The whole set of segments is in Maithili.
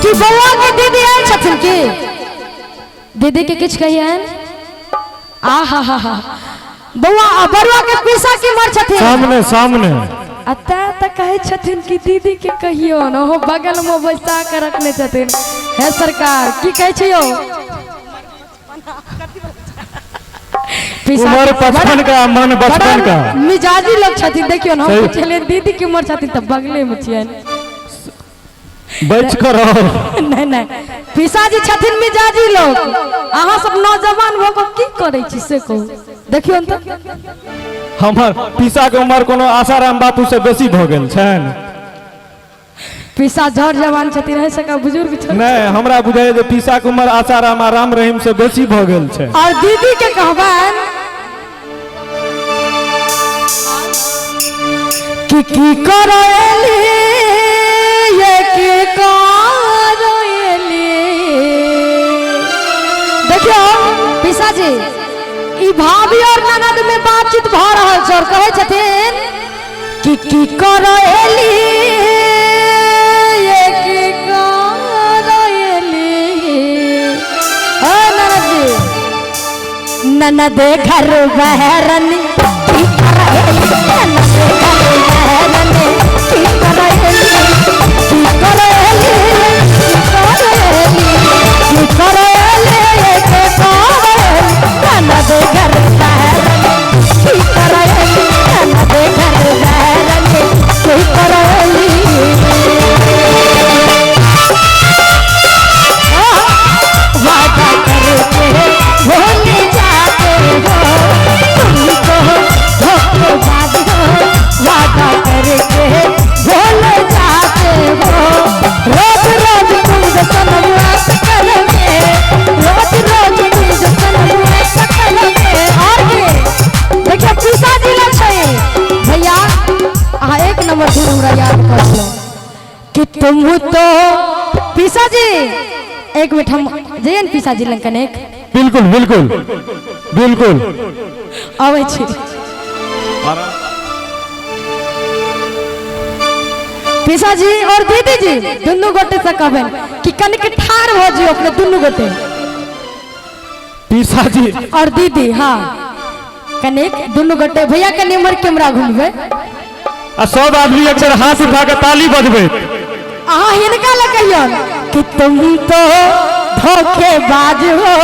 कि बौआ के दीदी आयल छथिन की दीदी के किछु कहियन आ हा हा हा बौआ आ बरुआ के पीसा की मर छथिन सामने सामने आ तैं तऽ कहै छथिन कि दीदी के कहियो न ओहो बगल में बैसा के रखने छथिन हे सरकार की कहै छी यौ पीसा उम्र 55 का मन बचपन का बड़ा मिजाजी लोग छथिन देखियौ न हम सही। पुछलियै दीदी की उम्र छथिन तऽ बगले में छियनि बच कर रहो नहीं नहीं पिसाजी छथिन मिजाजी लोग अहाँ सब नौजवान भऽ कऽ की करै छी से कहू देखियौ ने तऽ हमर पीसा के उम्र कोनो आसाराम बापू से बेसी भऽ गेल छनि पीसा झर जवान छथिन है सका बुजुर्ग छथिन नहि हमरा बुझाइए जे पीसा के उम्र आसाराम आ राम रहीम से बेसी भऽ गेल छै और दीदी के कहबनि कि की करैली ये की करैली देखियौ पिसाजी ई भाभी और ननद में बातचीत भऽ रहल छै और कहै छथिन कि की करैली ये की करैली ओ ननद जी ननद घर बहरन की करैली ननद घर बहरन की करैली की करैली की करैली की करैली के करैली ननद घर बहरन की करैली ननद घर बहरन की करैली वादा करके भूल जाते हो तुमको धोखेबाज हो वादा करके भूल जाते हो रोज रोज तुम जो सनम ऐसा करोगे रोज रोज तुम जो सनम ऐसा करोगे और के देखिए पिताजी लग छै भैया अहाँ एक नंबर धुन हमरा याद कर लो कि तुम तो पिसाजी एक मिनट हम जइए ने पिसाजी लग कनेक बिल्कुल बिल्कुल बिल्कुल अबै छी पिसाजी और दीदी जी दुनू गोटे से कहबनि कि कनिक ठाढ़ भऽ जियो अपने दुनू गोटे पिसाजी और दीदी हाँ कनिक दुनू गोटे भैया कनि उम्हर कैमरा घुमबै आ सब आदमी एक बेर हाथ उठा के ताली बजबै अहाँ हिनका लग कहियौन कि तुम तो धोखेबाज हो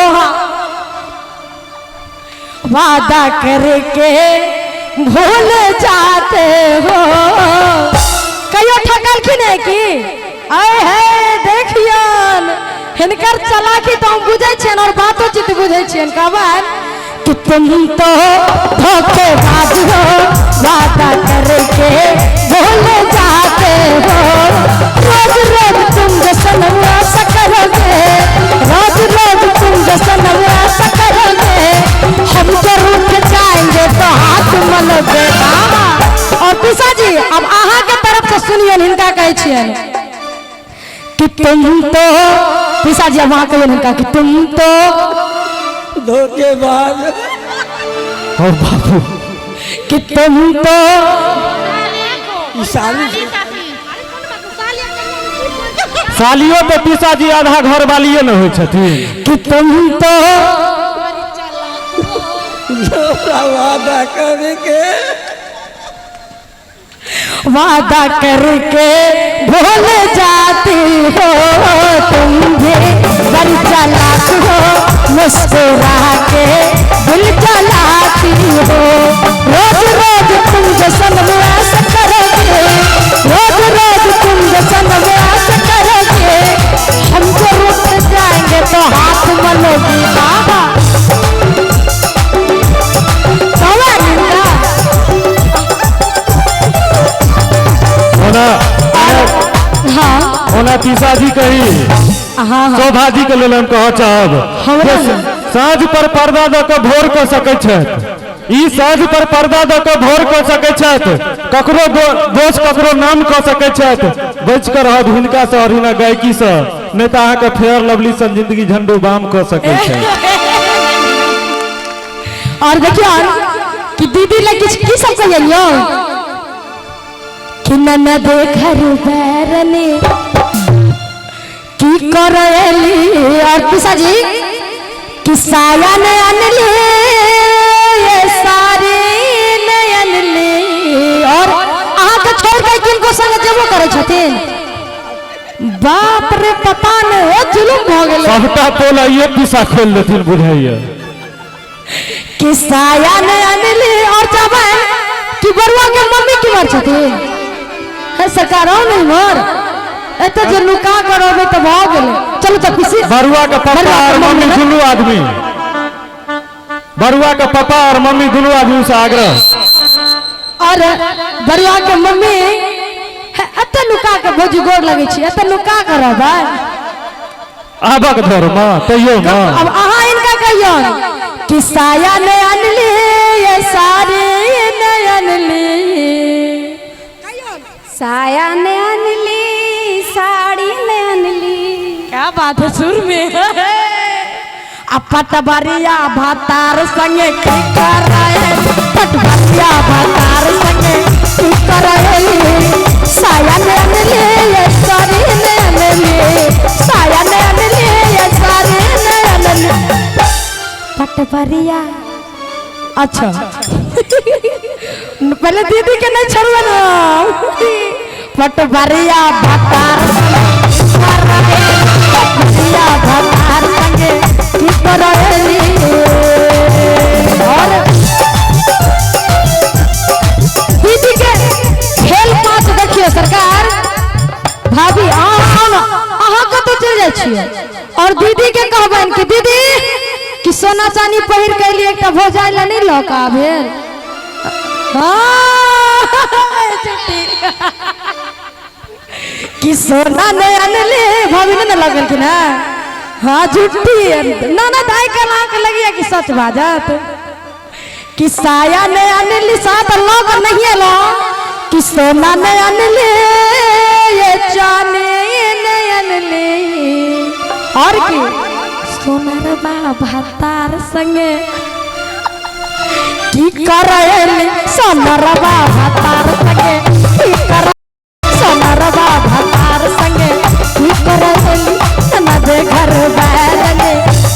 वादा करके भूल जाते हो कहियो ठकलखिन है की आए है देखियन हिनकर चालाकी तो हम बुझै छियन और बातो चित बुझै छियन कहबनि कि तुम तो धोखेबाज हो वादा करके भूल जाते हो रोज रोज तुम जो सनम ऐसा करोगे रोज रोज तुम जो सनम ऐसा करोगे हम जो रूठ जाएंगे तो हाथ मलोगे बाबा और पिसाजी अब अहाँ के तरफ से सुनियन हिनका कहै छियन कि तुम तो पिसाजी अब अहाँ कहियन हिनका कि तुम तो धोखेबाज हो बाबू कि तुम तो ई साली सालियो पे पिसाजी आधा घर वालिए न होइ छथिन कि तुम तो वादा करके वादा करके भूल जाती हो तुम भी बड़ी चालाक हो मुस्कुरा के दिल जलाती हो रोज रोज तुम जो सनम ऐसा करोगे रोज रोज तुम जो सनम ऐसा करोगे हम जो रुक जाएंगे तो हाथ मलोगी बाबा बाबा निंदा ओना हाँ ओना पिसाजी कही हाँ हाँ शोभा जी के लेल हम कहऽ चाहब हमरा जे साँझ पर पर्दा दऽ कऽ भोर कऽ सकै छथि ई साँझ पर पर्दा दऽ कऽ भोर कऽ सकै छथि ककरो दोष ककरो नाम कऽ सकै छथि बचि कऽ रहब हिनकासँ आओर हिनक गायकीसँ नहि तऽ अहाँके फेयर लवली सन जिंदगी झंडू बाम कऽ सकै छथि और देखियौ कि दीदी लग किछु की सब कहियौ कि ननद घर बैरने की करेली। और पिसाजी कि साया ने अनली ये सारी ने अनली। और अहाँ के छोड़ के किनको संग जेबो करै छथिन? बाप रे, पता नहीं, ओ जुलुम भऽ गेलै। सबटा पोल आइये पीसा खोल देथिन बुझाइया। कि साया ने अनली। और चाहबै कि बरुआ के मम्मी केम्हर छथिन? हे सरकार, आओ नहीं मर एतऽ जे नुका कर रहबै तऽ भऽ गेलै। चलू तऽ पीसी। बरुआ के पापा बरुआ के और मम्मी मम्मी दुनू आदमी, बरुआ के पापा और मम्मी दुनू आदमी से आग्रह। और बरुआ के मम्मी, हे, एतऽ नुका के भौजी गोर लगै छी, एतऽ नुका के रहबै? आबक धर माँ, तैयो माँ। अब अहाँ इनका कहियौन कि साया ने अनली ये साड़ी ने अनली। साया ने अनली साड़ी ने अनली। क्या बात है सुर में। आ पटबरिया भातार संगे की कराए, पटबरिया भातार संगे की कराए। साया ने अनली ये साड़ी ने अनली, साया ने अनली ये साड़ी ने अनली। पटबरिया। अच्छा, पहले दीदी के नहीं छोड़बे ना। पटबरिया भातार संगे कराए, पटबरिया भातार संगे की कराएली। और दीदी के खेल पाँच देखियो सरकार। भाभी, अहाँ आउ ने, अहाँ कतौ चलि जाइ छियै? और दीदी के कहबनि कि दीदी, कि सोना चानी पहिर के एलियै, एकटा भौजाइ लए नहि लऽ कऽ आबेल? हाँ, झूठी। कि सोना नहि अनले भाभी, नहि ने लगलखिन हँ? हाँ, झूठी ना ना दाइ के अहाँके लगिया कि सच बाजत। कि साया ने अनली सात लोग नहीं एलो। कि सोना ने अनली ये चांदी ने अनली। और की सोनरबा भातार संगे की करेली, सोनरबा भातार संगे की कर, सोनरबा भातार संगे की करेली। ननद घर बैरने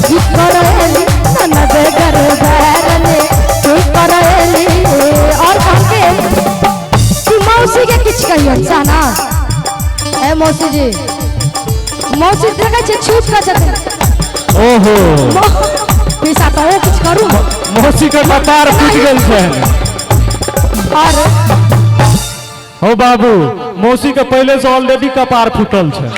की करेली, ननद घर बैरने की करेली। और कहके कि मौसी के किछु कहियौ साना। ए मौसी जी, मौसी देखै छी छूट कऽ छथिन। ओहो। पैसा तऽ ओ किछु करू। मौसी के कपार फूटि गेल छनि। और हो बाबू, मौसी के पहले से ऑलरेडी कपार फूटल छै।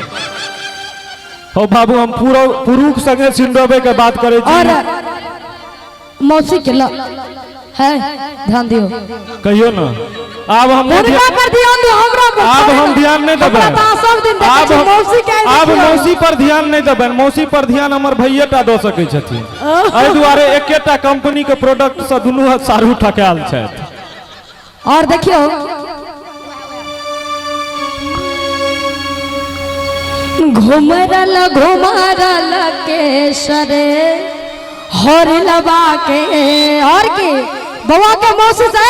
हो बाबू, हम पूरा पुरुख संगे सिंडोबे के बात करै छी। और मौसी के ल है ध्यान दियौ। कहियो ना, आब हम नहि हुनका पर ध्यान दियौ, हमरा पर आब हम ध्यान नहि देबै। हमरा तऽ सब दिन देखै आब छी मौसी के। आब मौसी पर ध्यान नहि देबै। मौसी पर ध्यान हमर भैये टा दऽ सकै छथिन। एहि दुआरे एकेटा कंपनी के प्रोडक्ट से दुनू सारू ठकायल छथि। और देखियौ घुमरल घुमरल केसरे हर लबा के। और की बौआ के मौसी से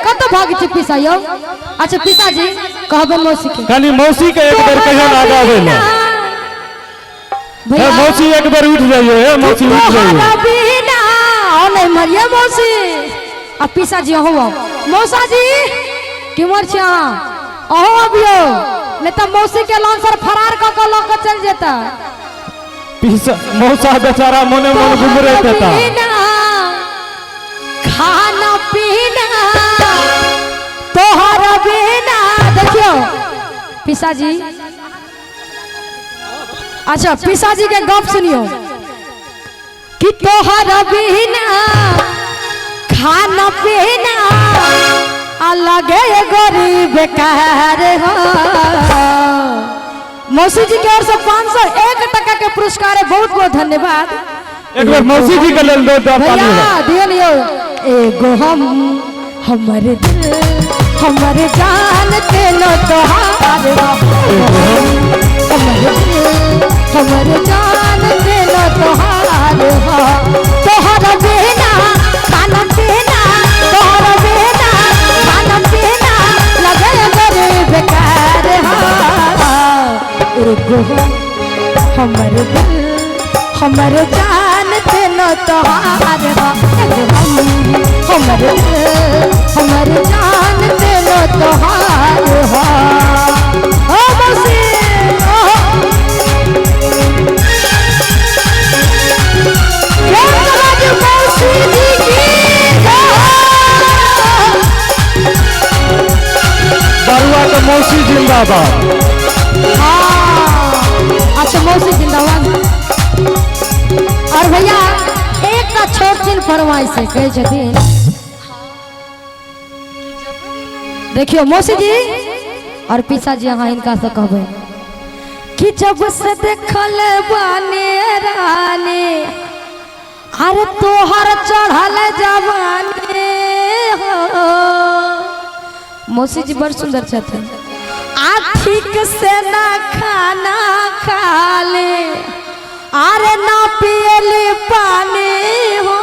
कतऽ भागै छी पीसा यौ? अच्छा पिसाजी, कहबै मौसी के। कनि मौसी के एक बेर कहियो आगा आबै लए। हे भैया मौसी, एक बेर उठि जाइयो। हे मौसी, उठि जाइयो। तोहरा बिना ओ नहीं मरिए मौसी। आ पिसाजी, अहूँ आउ। मौसा जी, केम्हर छी अहाँ? अहूँ अबियौ, नहि तऽ मौसी के लांसर फरार कऽ कऽ लऽ कऽ चलि जेता। पीसा मौसा बेचारा मोने मोन गुमरैत हेता। बिना खाना पीना तोहर बिना। देखियौ पिसाजी, अच्छा पिसाजी के गप सुनियो कि तोहर बिना खाना पीना अलग गरीब बेकार हो। मौसी जी के ओर से 501 टका के पुरस्कार है, बहुत बहुत धन्यवाद। एक बेर मौसी जी के लेल दो दो ताली हो। भैया दियो लियो। एगो हम हमर दिल हमर जान तेनो तोहार, हमर दिल हमर जान तेनो तोहार हो। तोहर बिना खाना पीना, तोहर बिना खाना पीना लगे गरीब बेकार हो। एगो हम हमर दिल हमर जान तेनो तोहार बा। एगो हम हमर दिल हमर जान तेनो तोहार बा। ओ मौसी ओहो प्रेम समाज मौसी जी की जय। बरुआ के मौसी जिंदाबाद। हाँ अच्छा मौसी जिंदाबाद। और भैया एक का छोट चिन फरमाइश है कहे छथिन देखियो मौसी जी और पीसा जी अहाँ इनका से कहबै कि जब से देखल बानी रानी अरे तोहर चढ़ल जवानी हो। मौसी जी बड़ सुंदर छथिन। आ ठीक से ना खाना खा ले अरे ना पियली पानी हो।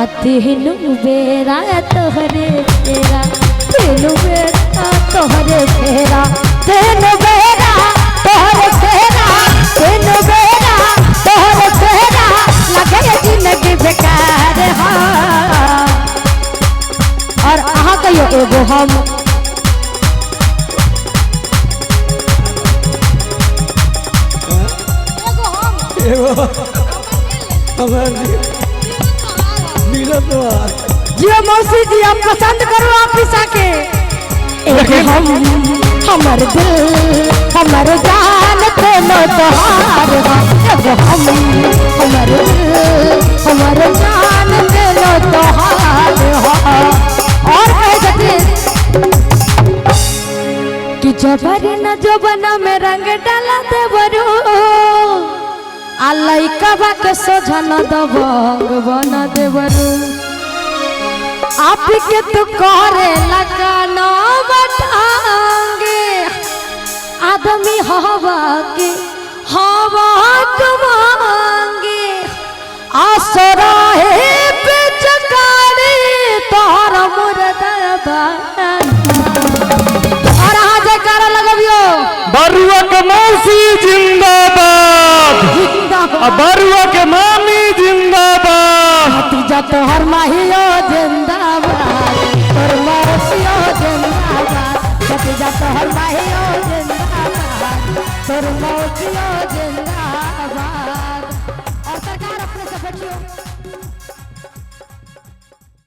आ तीनू बेरा तोहरे फेरा तीनू बेरा तोहरे फेरा तीनू बेरा तोहरे फेरा तीनू बेरा तोहरे फेरा लगे जिंदगी बेकार हो। और अहाँ कहियो एगो हम एगो हमर दिल तो जियो मौसी जी आप पसंद करो आप पिसा के। एगो हम हमर दिल हमर जान तेनो तोहार बा। एगो हम हमर दिल हमर जान तेनो तोहार बा। और कहे छथिन कि जबर न जबन में रंग डाला देवरू आ लइका बा के सोझा न दबंग बना देवरू। आपके तो करे लगाना बटांगे आदमी हवा के हवा कमांगे आसरा है बेचकारी तोहर मुर्दाबा। और अहाँ जयकारा लगबियो बरुआ के मौसी जिंदाबाद आ बरुआ के मामी जिंदाबाद। भतीजा तोहर माहियो जिंदाबाद तोर मौसियो जिंदाबाद। भतीजा तोहर माहियो जिंदाबाद तोर